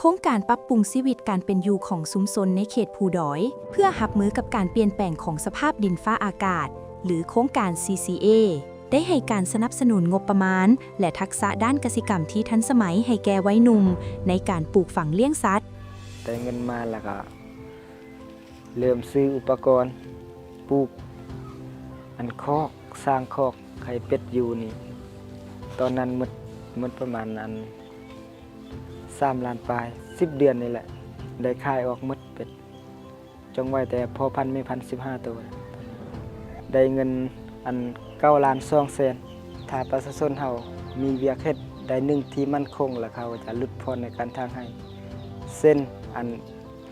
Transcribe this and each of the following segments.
ໂຄງການປັບປຸງຊີວິດການເປັນຢູ່ຂອງຊຸມຊົນໃນເຂດພູດອຍ ເພື່ອຮັບມືກັບການປ່ຽນແປງຂອງສະພາບດິນຟ້າອາກາດ ຫຼື ໂຄງການ ຊີຊີເອ ໄດ້ໃຫ້ການສະໜັບສະໜູນງົບປະມານ ແລະ ທັກສະດ້ານກະສິກຳທີ່ທັນສະໄໝໃຫ້ແກ່ໄວໜຸ່ມໃນການປູກຝັງລ້ຽງສັດ. ໄດ້ເງິນມາແລ້ວກໍເລີ່ມຊື້ອຸປະກອນປູກອັນຄອກ ສ້າງຄອກໃຫ້ເປັດຢູ່ນີ້ ຕອນນັ້ນໝົດ ໝົດປະມານອັນ ສາມລ້ານປາຍ ສິບເດືອນນີ້ແຫຼະ ໄດ້ຂາຍອອກໝົດເປັດ ຈົ່ງໄວ້ແຕ່ພໍ່ພັນແມ່ພັນສິບຫ້າໂຕ ໄດ້ເງິນອັນເກົ້າລ້ານສອງແສນ ຖ້າປະຊາຊົນເຮົາມີວຽກເຮັດ ໄດ້ໜຶ່ງທີ່ໝັ້ນຄົງ ແລ້ວເຂົາຈະຫຼຸດຜ່ອນໃນການຖາງໄຮ່ ເຊັ່ນ ອັນ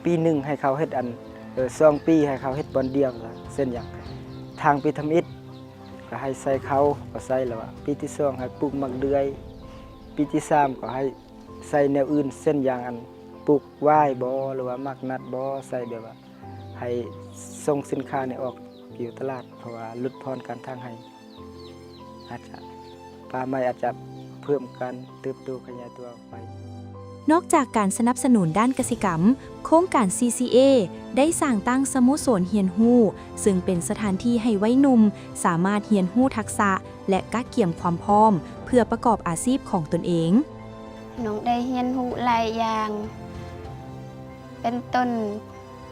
ປີໜຶ່ງໃຫ້ເຂົາເຮັດອັນ ເອີ ສອງປີໃຫ້ເຂົາເຮັດບ່ອນດຽວ ເຊັ່ນຫຍັງ ຖາງປີທຳອິດກໍໃຫ້ໃສ່ເຂົ້າ ກໍໃສ່ແລ້ວ ປີທີສອງໃຫ້ປູກໝາກເດືອຍ ປີທີສາມກໍໃຫ້ ໃສ່ແນວອື່ນ ເຊັ່ນຢ່າງອັນປູກຫວາຍບໍ ຫຼືວ່າໝາກນັດບໍ ໃສ່ແບບວ່າໃຫ້ສົ່ງສິນຄ້ານີ້ອອກຢູ່ຕະຫຼາດ ເພາະວ່າຫຼຸດຜ່ອນການຖາງໄຮ່ ອາດຈະ ປ່າໄມ້ອາດຈະເພີ່ມການເຕີບໂຕຂະຫຍາຍຕົວອອກໄປ. ນອກຈາກການສະໜັບສະໜູນດ້ານກະສິກຳ, ໂຄງການ ຊີຊີເອ ໄດ້ສ້າງຕັ້ງສະໂມສອນຮຽນຮູ້ ເຊິ່ງເປັນສະຖານທີ່ໃຫ້ໄວໜຸ່ມສາມາດຮຽນຮູ້ທັກສະ ແລະ ກະກຽມຄວາມພ້ອມເພື່ອປະກອບອາຊີບຂອງຕົນເອງ. ນ້ອງໄດ້ຮຽນຮູ້ຫຼາຍຢ່າງ ເປັນຕົ້ນ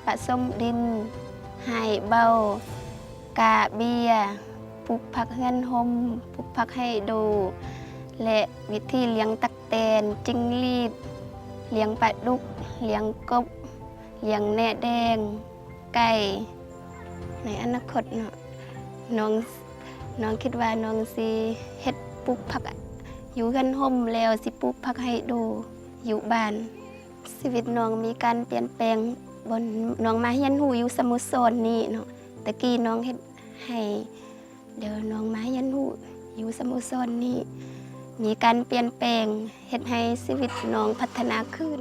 ປະສົມດິນ, ຫາຍເບົາ, ກາເບ້ຍ, ປູກຜັກເຮືອນຮົ່ມ, ປູກຜັກໄຮ່ດູ ແລະ ວິທີລ້ຽງຕັກແຕນ, ຈິງຫຼີດ, ລ້ຽງປາດຸກ, ລ້ຽງກົບ, ລ້ຽງແນແດງ, ໄກ່ ໃນອະນາຄົດເນາະ ນ້ອງ ນ້ອງຄິດວ່ານ້ອງຊິເຮັດປູກຜັກຢູ່ເຮືອນຮົ່ມ ແລ້ວຊິປູກຜັກໄຮ່ດູຢູ່ບ້ານ. ຊີວິດນ້ອງມີການປ່ຽນແປງ ບ່ອນນ້ອງມາຮຽນຮູ້ຢູ່ສະໂມສອນນີ້ເນາະ ແຕ່ກີ້ນ້ອງເຮັດໄຮ່ ດຽວນ້ອງມາຮຽນຮູ້ຢູ່ສະໂມສອນນີ້ ມີການປ່ຽນແປງ ເຮັດໃຫ້ຊີວິດນ້ອງພັດທະນາຂຶ້ນ.